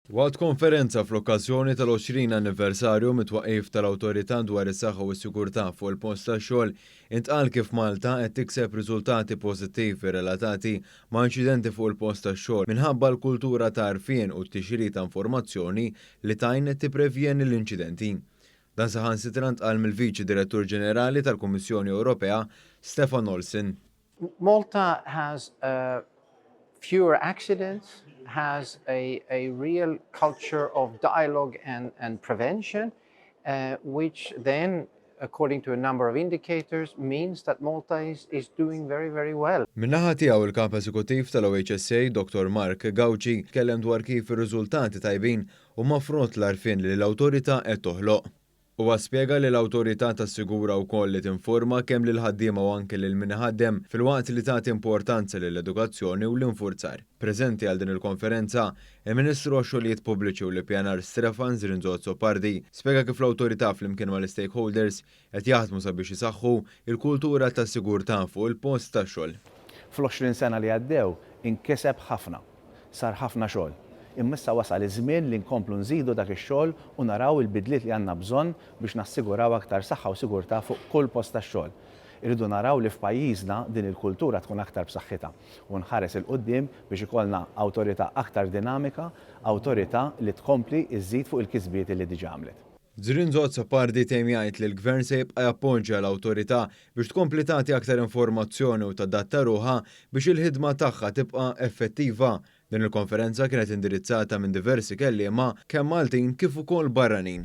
Waqt konferenza fl-okkażjoni tal-20 anniversarju mit-twaqqif tal-Awtorità dwar is-Saħħa u s-Sigurtà fuq il-Post tax-Xogħol, intqal kif Malta qed tikseb riżultati pożittivi relatati ma' inċidenti fuq il-post tax-xogħol minħabba l-kultura ta' għarfien u t-tixrid ta' informazzjoni li tgħin tipprevjeni l-inċidenti. Dan saħansitra ntqal mill-Viċi Direttur Ġenerali tal-Kummissjoni Ewropea, Stefan Olsson. Malta has fewer accidents, has a real culture of dialogue and prevention, which then, according to a number of indicators, means that Malta is doing very, very well. Min-naħa tiegħu, il-Kap Eżekuttiv tal-OHSA, Dr. Mark Gauci, tkellem dwar kif ir-riżultati tajbin huma frott l-għarfien li l-awtorità qed toħloq. Huwa spjega li l-awtorità tassigura wkoll li tinforma kemm lil ħaddiema u anke lil min iħaddem, filwaqt li tagħti importanza lill-edukazzjoni u l-infurzar. Preżenti għal din il-konferenza, il-Ministru għax-Xogħlijiet Pubbliċi u l-Ippjanar Stefan Zrinzo Azzopardi spjega kif l-awtorità flimkien mal-stakeholders qed jaħdmu sabiex isaħħu il-kultura ta' sigurtà fuq il-post tax-xogħol. Fl-20 sena li għaddew inkiseb ħafna, sar ħafna xogħol. Imma issa wasal iż-żmien li nkomplu nżidu dak ix-xogħol u naraw il-bidliet li għandna bżonn biex nassiguraw aktar saħħa u sigurtà fuq kull post tax-xogħol. Irridu naraw li f'pajjiżna din il-kultura tkun aktar b'saħħitha u nħares 'il quddiem biex ikollna awtorità aktar dinamika, awtorità li tkompli iżżid fuq il-kisbiet li diġà għamlet. Zrinzo Azzopardi temm jgħid li l-Gvern se jibqa' jappoġġja l-awtorità biex tkompli tagħti aktar informazzjoni u tadatta ruħha biex il-ħidma tagħha tibqa' effettiva. Din il-konferenza kienet indirizzata minn diversi kelliema, kemm Maltin kif ukoll barranin.